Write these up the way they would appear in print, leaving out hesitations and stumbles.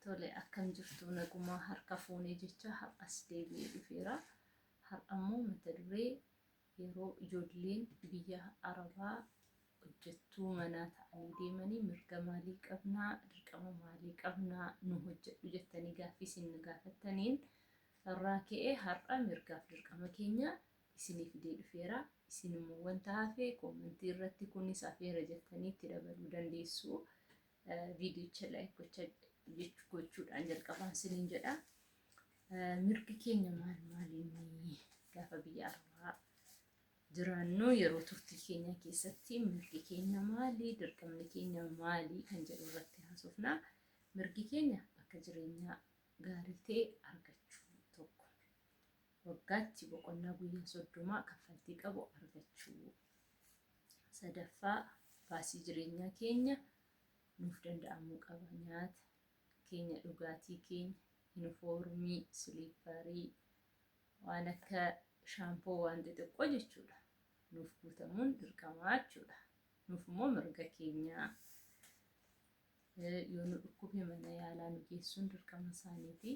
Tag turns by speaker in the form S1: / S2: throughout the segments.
S1: Tole akkam jirtu nagumaa harka fuunee jecha har'as deebi'ee dhufeera. Har'a immoo mata duree yeroo ijoolleen biyya Arabaa hojjettuu manaa ta'anii deemanii mirga maalii qabnaa, dirqama maalii qabnaa, nu hojjedhu jettanii gaaffii isin nu gaafattaniin irraa ka'ee har'a mirgaaf dirqama keenya isinii fidee dhufeera. Isin immoo wanta hafe koomentii irratti kunis hafeera jettanii itti dabaluu dandeessu. Viidiyocha like gochuudhaan jalqabaan isiniin jedha. Mirgi keenya maal maaliin gaafa biyya Arabaa jiraannu yeroo turtii keenya keessatti mirgi keenya maali, dirqamni keenya maali kan jedhu irratti haasofna. Mirgi keenya bakka jireenyaa gaarii ta'e argachuu tokko. Waggaatti boqonnaa guyyaa 30 kaffaltii qabu argachuu. Sadaffaa, baasii jireenyaa keenya nuuf danda'amuu qaba. Nyaata keenya, dhugaatii keenya, yunifoormii, siliipparii, waan akka shaampoo waan xixiqqoo jechuudha. Nuuf guutamuun dirqamaa jechuudha. Nuuf immoo mirga keenyaa. Yoo nu dhukkube mana yaalaa nu geessuun dirqama isaaniiti.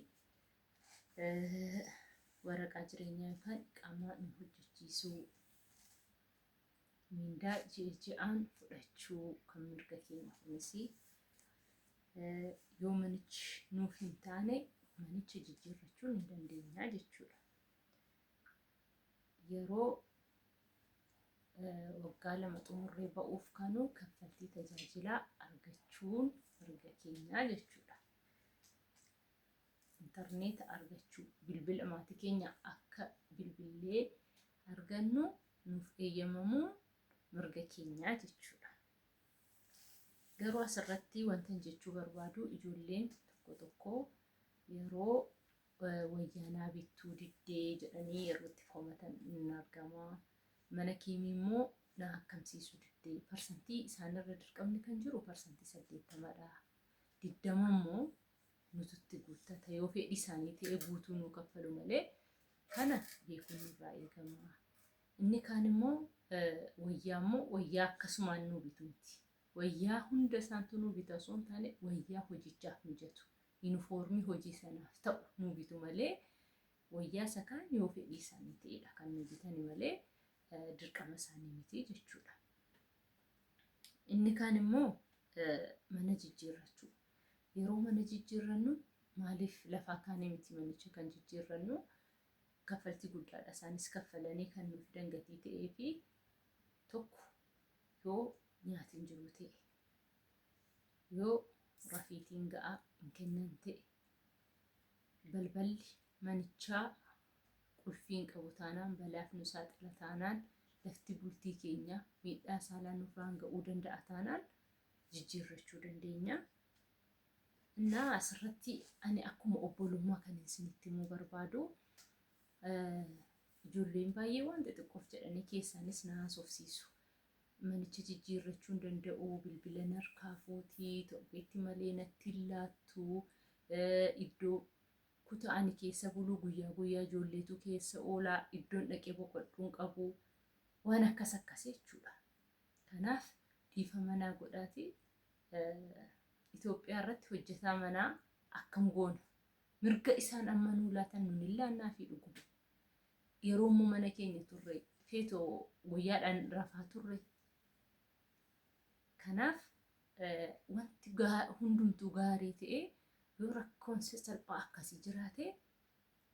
S1: Waraqaa jireenyaa yookaan iqaamaa nu hojjechiisuu, miindaa ji'a ji'aan fudhachuu kan mirga keenya kunis yoo manichi nuuf hin taane manicha jijjiirrachuu ni dandeenya jechuudha. Yeroo waggaa 2 xumurree ba'uuf kanu kaffaltii tajaajilaa argachuun mirga keenyaa jechuudha. Intarneeta argachuu, bilbila maatii keenya akka bilbillee argannu nuuf eeyyamamuun mirga keenyaa jechuudha. Garuu asirratti wantan jechuu barbaadu ijoolleen tokko tokko yeroo wayyaanaa bittuu diddee jedhanii yeroo itti komatan in argama. Mana kiimii immoo na akkamsiisuu diddee parsantii isaanirra dirqamni kan jiru parsantii 80dha. 20 immoo nutu itti guuttata yoo fedhii isaanii ta'e guutuu nuu kaffalu malee kana beekuun nurraa eegama. Inni kaan immoo wayyaa immoo wayyaa akkasumaan nuu bitu miti. Wayyaa hunda isaantu nuu bita osoo hin taane wayyaa hojichaaf mijatu yuunifoormii hojii sanaaf ta'u nuu bitu malee wayyaa isa kaan yoo fedhii isaanii ta'edha kan nuu bitani malee dirqama isaanii miti jechuudha. Inni kaan immoo mana jijjiirrachuu. Yeroo mana jijjiirrannu maaliif lafaa kaanee miti manicha kan jijjiirrannu kaffaltii guddaadha. Isaanis kaffalanii kan nu fidan gatii ta'ee fi tokko yoo nyaati hin jiru ta'e yoo rafiitiin ga'aa hin kennan ta'e balballi manichaa qulfii hin qabu taanaan balaaf nu saaxila taanaan lafti bultii keenya miidhaa saalaa nurraan ga'uu danda'a taanaan jijjiirrachuu dandeenya. Innaa asirratti ani akkuma obbolummaa kan isinitti himuu barbaadu ijoolleen baay'ee waan xixiqqoof jedhanii keessaanis na haasofsiisu. Manicha jijjiirrachuu hin danda'u, bilbila narkaa fuutii, torbeetti malee natti hin laattu, iddoo kutaa ani keessa bulu guyyaa guyyaa ijoolleetu keessa oolaa, iddoon dhaqee boqodhuu hin qabu, waan akkas akkasii jechuudha. Kanaaf dhiifama naa godhaati Itoophiyaa irratti hojjetaa manaa akkam goona? Mirga isaan amma nuu laatan nun hin laannaafi dhuguma. Yeroo immoo mana keenya turre feetoo guyyaadhaan rafaa turre. Kanaaf wanti hundumtuu gaarii ta'ee yoo rakkoon salphaa akkasii jiraate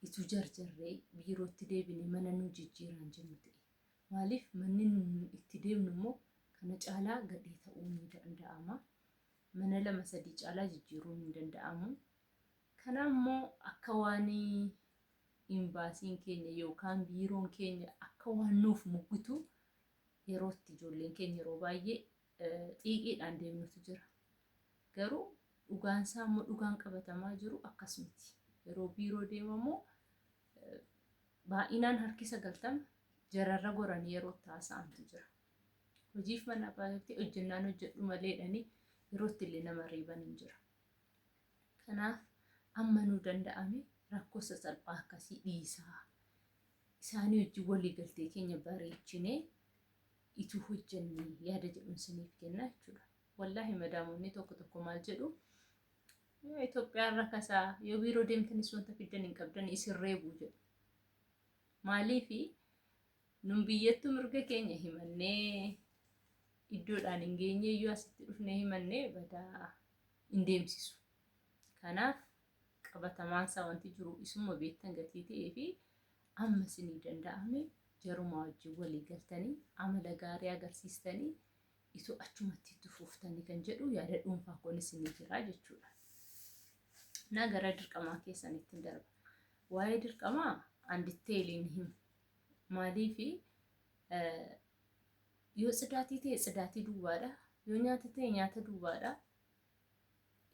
S1: ituu jarjarree biirootti deebinee mana nuu jijjiiraan jennu ta'e. Maaliif manni nun itti deemnu immoo kana caalaa gadhee ta'uu ni danda'ama. Mana 2 3 caalaa jijjiiruun hin danda'amu. Kana immoo akka waan imbaasiin keenya yookaan biiroon keenya akka waan nuuf muggitu yeroo itti ijoolleen keenya yeroo baay'ee xiiqiidhaan deemnutu jira. Garuu dhugaan isaa immoo dhugaan qabatamaa jiru akkas miti. Yeroo biiroo deemamu baay'inaan harki 90 jararra goranii yeroo itti haasa'antu jira. Hojiif mana baay'eetti hojjennaan hojjedhu maleedhani yeroo itti illee nama reeban hin jira. Kanaaf amma nuu danda'ame rakkoo sasalphaa akkasii dhiisaa. Isaanii wajjin walii galtee keenya bareechinee ituu hojjenne yaada jedhuun isiniif kenna jechuudha. Wallaahi madaamonni tokko tokko maal jedhu Itoophiyaan rakasaa yoo biiroo deemtanis wanta fiddan hin qabdan isin reebu jedhu. Maaliifi nun biyyattuu mirga keenya himannee iddoodhaan hin geenye iyyuu asitti dhufnee himannee badaa hin deemsisu. Kanaaf qabatamaan isaa wanti jiru isuma beektan gatii ta'ee fi amma isinii danda'ame jarumaa wajjin walii galtanii amala gaarii agarsiistanii itoo achumatti itti fuftanii kan jedhu yaada dhuunfaa koon isinii jira jechuudha. Na gara dirqamaa keessanitti darba. Waa'ee dirqamaa an ditteeliin himu. Maaliifi yoo tsidaatii ta'e tsidaatii duwwaadha. Yoo nyaata ta'e nyaata duwwaadha.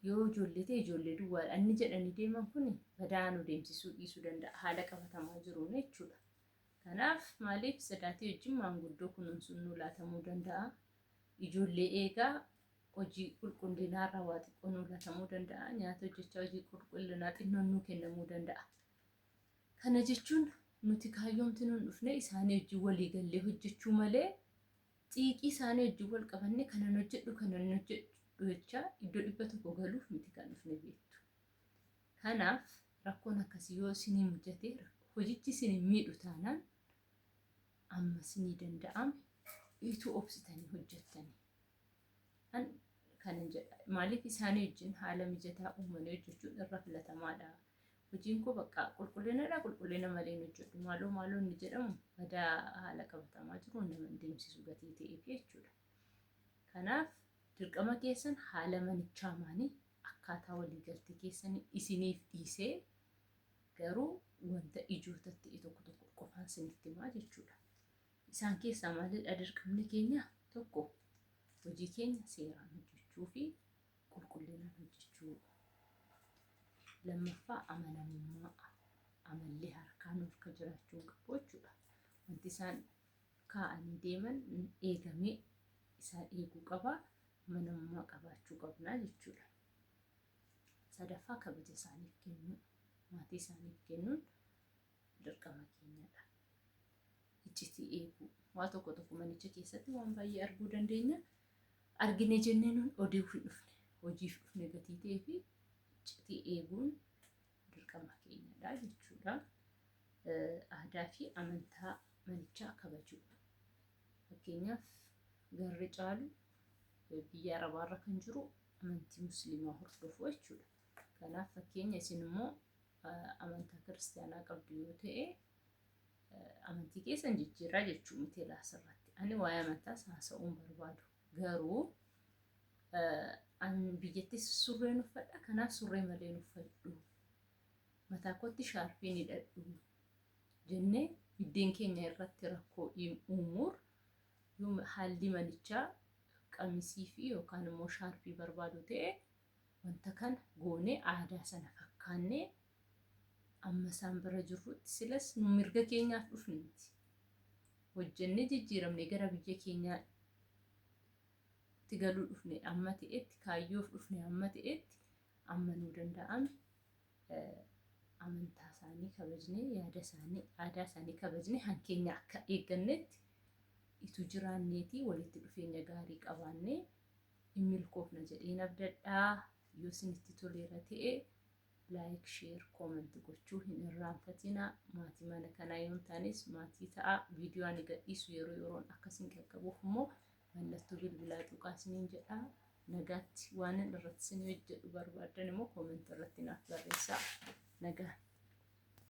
S1: Yoo ijoollee ta'e ijoollee duwwaadha. Inni jedhanii deeman kun badaa nu deemsisuu dhiisuu danda'a haala qabatamaa jiruun jechuudha. Kanaaf maaliif tsidaatii wajjin maanguddoo kunuunsuun nu laatamuu danda'a. Ijoollee eegaa hojii qulqullinaa irraa waa xiqqoo nu laatamuu danda'a. Nyaata hojjechaa hojii qulqullinaa xinnoon nu kennamuu danda'a. Kana jechuun nuti kaayyoomti nuun dhufne isaanii wajjin walii gallee hojjechuu malee xiiqii isaanii wajjin wal qabanne kanan hojjedhu kanan hojjedhu jechaa iddoo 100 galuuf miti kan dhufne beektu. Kanaaf rakkoon akkasii yoo isinii mujate hojichi isin hin miidhu taanaan amma isinii danda'ame ituu obsitanii hojjettanii. An kanan jedha. Maaliif isaanii wajjin haala mijataa uumanii hojjechuun irra filatamaadha. Hojiin koo bakka qulqullinadha qulqullina malee hin hojjedhu maaloo maaloo inni jedhamu badaa haala qabatamaa jiru nama hin deemsisu gatii ta'eef jechuudha. Kanaaf dirqama keessan haala manichaa maanii akkaataa waliigaltee keessanii isiniif dhiisee garuu wanta ijoota ta'e tokko tokko qofaan isinitti himaa jechuudha. Isaan keessaa maalidha dirqamni keenya? Tokko hojii keenya seeraan hojjechuu fi qulqullinaan hojjechuu. Lammaffaa amanamummaa amallee harkaa nu harka jiraachuu qabu jechuudha. Wanti isaan kaa'anii deeman eegamee isaan eeguu qaba. Amanamummaa qabaachuu qabna jechuudha. Sadaffaa kabaja isaaniif kennuu, maatii isaaniif kennuun dirqama keenyadha. Iccitii eeguu. Waa tokko tokko manicha keessatti waan baay'ee arguu dandeenya. Argine jennee nun odeef hin dhufne. Hojiif dhufne gatii ta'ee fi iccitii eeguun dirqama keenyadha jechuudha. Aadaa fi amantaa manichaa kabajuu. Fakkeenyaaf garri caalu biyya Arabaarra kan jiru amantii musliimaa hordofu jechuudha. Kanaaf fakkeenya isin immoo amantaa kiristaanaa qabdu yoo ta'e amantii keessan jijjiirraa jechuu miti asirratti. Ani waa'ee amantaas haasa'uun barbaadu. Garuu an biyyattis surreen uffadha kanaaf surree malee uffadhu. Mataa kootti shaarpii ni hidhadhu jennee biddeen keenya irratti rakkoo uumuur yoo haalli manichaa qamisii fi yookaan immoo shaarpii barbaadu ta'e wanta kana goonee aadaa sana fakkaannee amma isaan bira jirrutti silas nu mirga keenyaaf dhufne miti. Hojjennee jijjiiramne gara biyya keenyaatti galuu dhufne amma ta'etti kaayyoof dhufne amma ta'etti amma nuu danda'ame amantaa isaanii kabajnee yaada isaanii aadaa isaanii kabajnee hankeenya akka eeggannetti itu jiraanneetii walitti dhufeenya gaarii qabaannee hin milkoofna jedheen abdadhaa. Yoo isinitti toleera ta'e like, share, comment gochuu hin irraanfatina. Maatii mana kanaa yoo hin taanes maatii ta'a. Viidiyoo ani gadhiisu yeroo yeroon akkasiin qaqqabuuf immoo mallattoo bilbilaa tuqaa isiniin jedha. Nagaatti waan irratti isin hojjedhu barbaaddan immoo comment irratti naaf barreessaa. Nagaan.